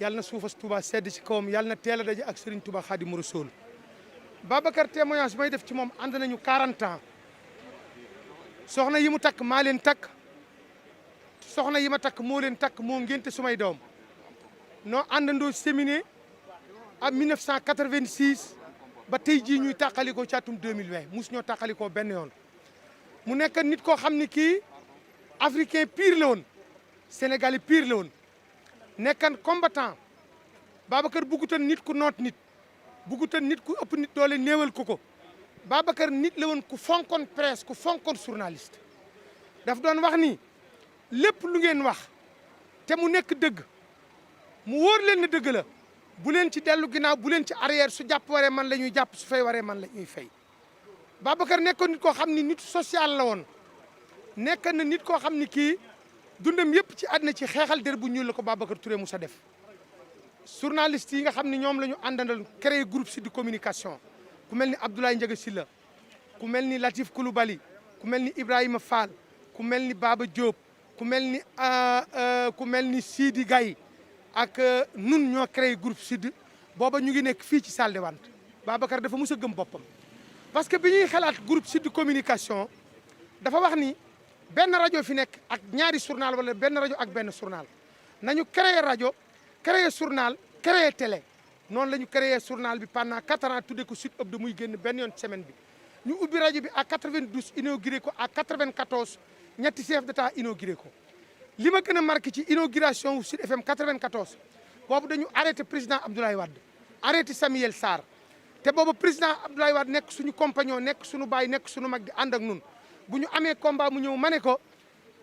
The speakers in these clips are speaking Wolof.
yàlla na suufas Touba sedd ci kawam yàlla na teel a daje ak Serigne Touba Khadimu Rasul. Babacar témoignage may def ci moom ànd nañu 40 ans soxna yi mu takk maa leen takk soxna yi ma takk moo leen takk moo ngénte sumay doom noo àndandoo séminé ab 1986 ba tey jii ñuy tàqalikoo ci atum 2020 mus ñoo tàqalikoo benn yoon mu nekk nit koo xam ni kii africain pire la woon sénégalais pire la woon nekkan combattant Babacar buggutan nit ku noot nit buggutan nit ku ëpp nit doole néewal ko Babacar nit la woon ku fonkoon presse ku fonkoon journaliste daf doon wax ni lépp lu ngeen wax te mu nekk dëgg mu wóor leen ne dëgg la bu leen ci dellu ginnaaw bu leen ci arrière su jàpp waree man la ñuy jàpp su fay waree man la ñuy fay Babacar nekkoon nit koo xam ni nit social la woon nekk na nit koo xam ni kii dundam yëpp ci àddina ci xeexal der bu ñuul la ko Babacar Touré musa def journaliste yi nga xam ni ñoom la ñu àndandal créé groupe Sud Communication ku mel ni Abdoulaye Ndiaga Sylla ku mel ni Latif Coulibaly ku mel ni Ibrahima Fall ku mel ni Baba Diop ku mel ni Sidi Gaye ak nun ñoo créé groupe Sud booba ñu ngi nekk fii ci salle de vente Babacar dafa mus a gëm boppam parce que bi ñuy xalaat groupe Sud Communication dafa wax ni benn rajo fi nekk ak ñaari journal wala benn rajo ak benn journal nañu créé rajo créé journal créé télé noonu la ñu créé journal bi pendant 4 ans tuddee ko Sud Hebdo muy génn benn yoon semaine bi ñu ubbi rajo bi à 92 inauguré ko à 94 ñetti chef d'état inauguré ko li ma gën a marqué ci inauguration wu Sud FM 94 boobu dañu arrêté président Abdoulaye Wade arrêté Samuel Sarr te boobu président Abdoulaye Wade nekk suñu compagnon nekk suñu baay nekk suñu mag di ànd ak nun bu ñu amee combat mu ñëw ma ne ko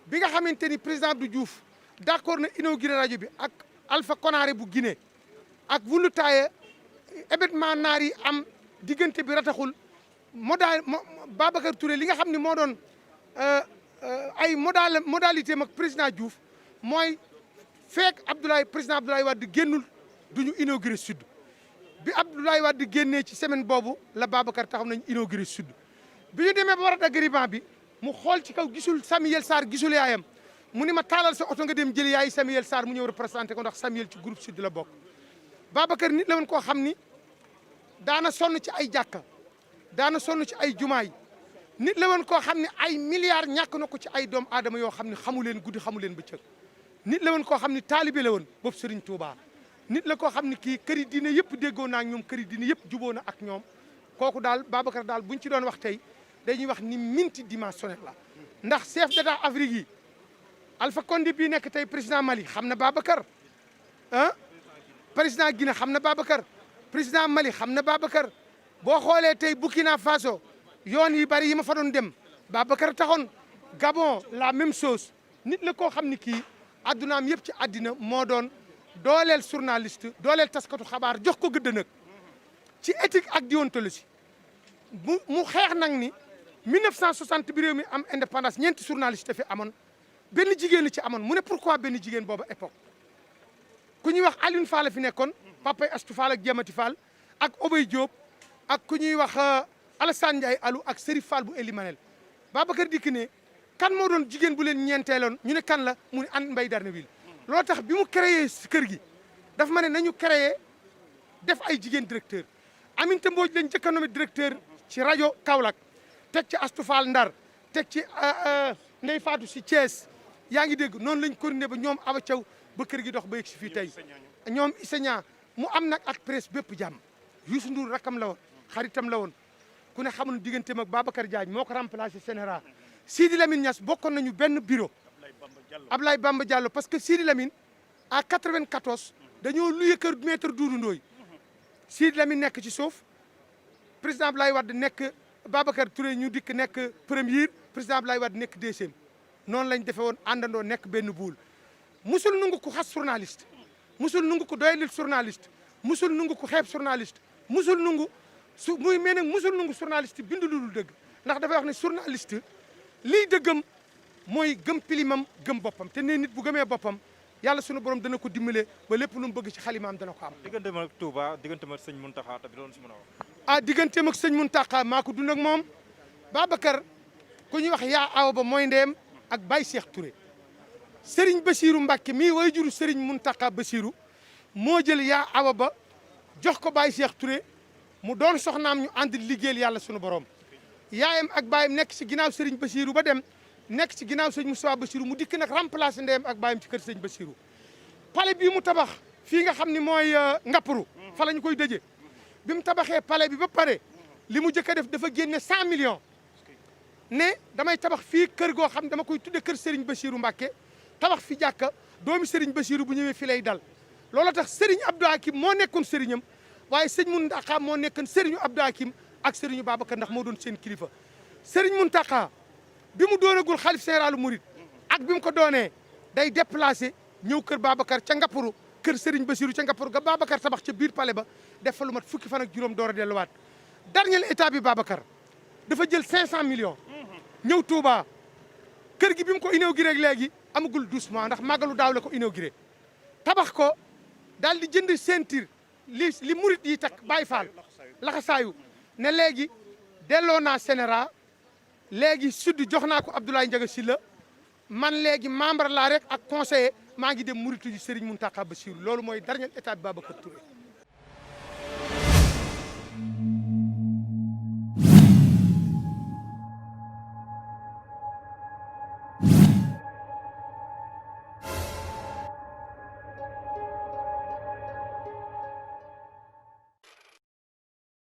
bi nga xamante ni président Abdou Diouf d'accord na inauguré rajo bi ak Alpha Konaré bu Guinée ak Wulu Taaye événement naar yi am diggante bi rataxul Babacar Touré li nga xam ne moo doon ay modalité mag président Diouf mooy fekk président Abdoulaye Wade génnul du ñu inauguré Sud bi Abdoulaye Wade génnee ci semaine boobu la Babacar taxaw nañu inauguré Sud bi ñu demee ba war a dagg ruban bi mu xool ci kaw gisul Samuel Sarr gisul yaayam mu ni ma taalal sa oto nga dem jëli yaay Samuel Sarr mu ñëw représenté ko ndax Samuel ci groupe Sud la bokk Babacar nit la woon koo xam ni daana sonn ci ay jàkka daana sonn ci ay jumaay nit la woon koo xam ne ay milliards ñàkk na ko ci ay doomu aadama yoo xam ne xamu leen guddi xamu leen bëccëg nit la woon koo xam ne taalibe la woon boobu Serigne Touba nit la koo xam ne kii këri diine yëpp déggoo naa ak ñoom këri diine yëpp juboo na ak ñoom kooku daal Babacar daal buñ ci doon wax tey dañuy wax ni multidimensionnel la ndax chef d'état Afrique yi Alpha Condé bii nekk tey président Mali xam na Babacar président Guinée xam na Babacar président Mali xam na Babacar boo xoolee tey Burkina Faso yoon yi bari yi ma fa doon dem Babacar taxoon Gabon la même chose nit la koo xam ni kii addunaam yëpp ci àddina moo doon dooleel journaliste dooleel taskatu xabaar jox ko gëdd nag ci éthique ak déontologie mu xeex nag ni 1960 bi réew mi am indépendance ñeenti journaliste fi amoon benn jigéen la ci amoon mu ne pourquoi benn jigéen booba époque ku ñuy wax Alioune Fall fi nekkoon Papay Astou Fall ak Diamati Fall ak Obey Diop ak ku ñuy wax Alassane Ndiaye Alou ak Serif Fall bu Elimanel Babacar dikk ne kan moo doon jigéen bu leen ñeenteeloon ñu ne kan la mu ne Anta Mbaye Darneville loo tax bi mu créé kër gi daf ma ne nañu créé def ay jigéen directeur Aminata Mbodj lañ njëkk a nommé directeur ci rajo Kaolack teg ci Astou Fall Ndar teg ci Ndeye Fatou si Thiès yaa ngi dégg noonu lañ coordonné ba ñoom Awa Thiaw ba kër gi dox ba yegg si fii tey ñoom Issa mu am nag ak presse bépp jàmm Youssou Ndour rakkam la woon xaritam la woon ku ne xamul digganteem ak Babacar Diagne moo ko remplacé général Sidi Lamine Niass bokkoon nañu benn bureau Ablaye Bamba Diallo parce que Sidi Lamine à 94 dañoo luye kër maître Doudou Ndoye Sidi Lamine nekk ci suuf président Ablaye Wade nekk Babacar Touré ñu dikk nekk premier président Ablaye Wade nekk deuxième noonu lañ defee woon àndandoo nekk benn buul musul nungu ku xas journaliste musul nungu ku doyalil journaliste musul nungu ku xeeb journaliste musul nungu muy mais nag musul nungu journaliste bindu lu dul dëgg ndax dafay wax ne journaliste liy dëggam mooy gëm pilimam gëm boppam te ne nit bu gëmee boppam yàlla sunu borom dana ko dimbale ba lépp lu mu bëgg ci xalimaam dana ko am. digganteem ak Touba digganteem ak sëñ Mountakha tamit loolu si mën a wax. digganteem ak sëñ Mountakha maa ko dund ak moom Babacar ku ñuy wax yaa aw ba mooy ndeem ak Baye Cheikh Touré Sëriñ Basiiru Mbàkke mii way juru Sëriñ Mountakha Basiiru moo jël yaa awa ba jox ko Baye Cheikh Touré mu doon soxnaam ñu ànd liggéeyal yàlla sunu borom yaayam ak baayam nekk ci ginnaaw Sëriñ Basiiru ba dem nekk ci ginnaaw sëñ Moussa Basiiru mu dikk nag remplacé ndeyam ak baayam ci kër sëñ Basiiru palais bii mu tabax fii nga xam ni mooy Ngappuru fa la ñu koy dëjee bi mu tabaxee palais bi ba pare li mu jëkk a def dafa génne 100 millions ne damay tabax fii kër goo xam dama koy tudde kër Serigne Basiiru Mbàkke tabax fi jàkka doomi Serigne Basiiru bu ñëwee fi lay dal loolu tax Serigne Abdou Hakim moo nekkoon Serignam waaye sëñ Muntaxa moo nekkoon Serigne Abdou Hakim ak Serigne Babacar ndax moo doon seen kilifa Serigne Muntaxa bi mu doonagul xalif généralu Mouride ak bi mu ko doonee day déplacé ñëw kër Babacar ca Ngappuru kër Serigne Basiiru ca Ngappuru ga Babacar tabax ca biir palais ba def fa lu mat fukki fan ak juróom door a delluwaat dernier état bi Babacar dafa jël 500 millions ñëw Touba kër gi bi mu ko inauguré ak léegi amagul doucement ndax màggalu daaw la ko inauguré tabax ko daal di jënd ceinture li murit yi takk Baay Faal laxasaayu ne léegi delloo naa Sénéra léegi sud jox naa ko Abdoulaye Ndiaga Sylla man léegi membre laa rek ak conseiller maa ngi dem muritu ji Serigne Mountakha Bassirou loolu mooy dernière étape Babacar Touré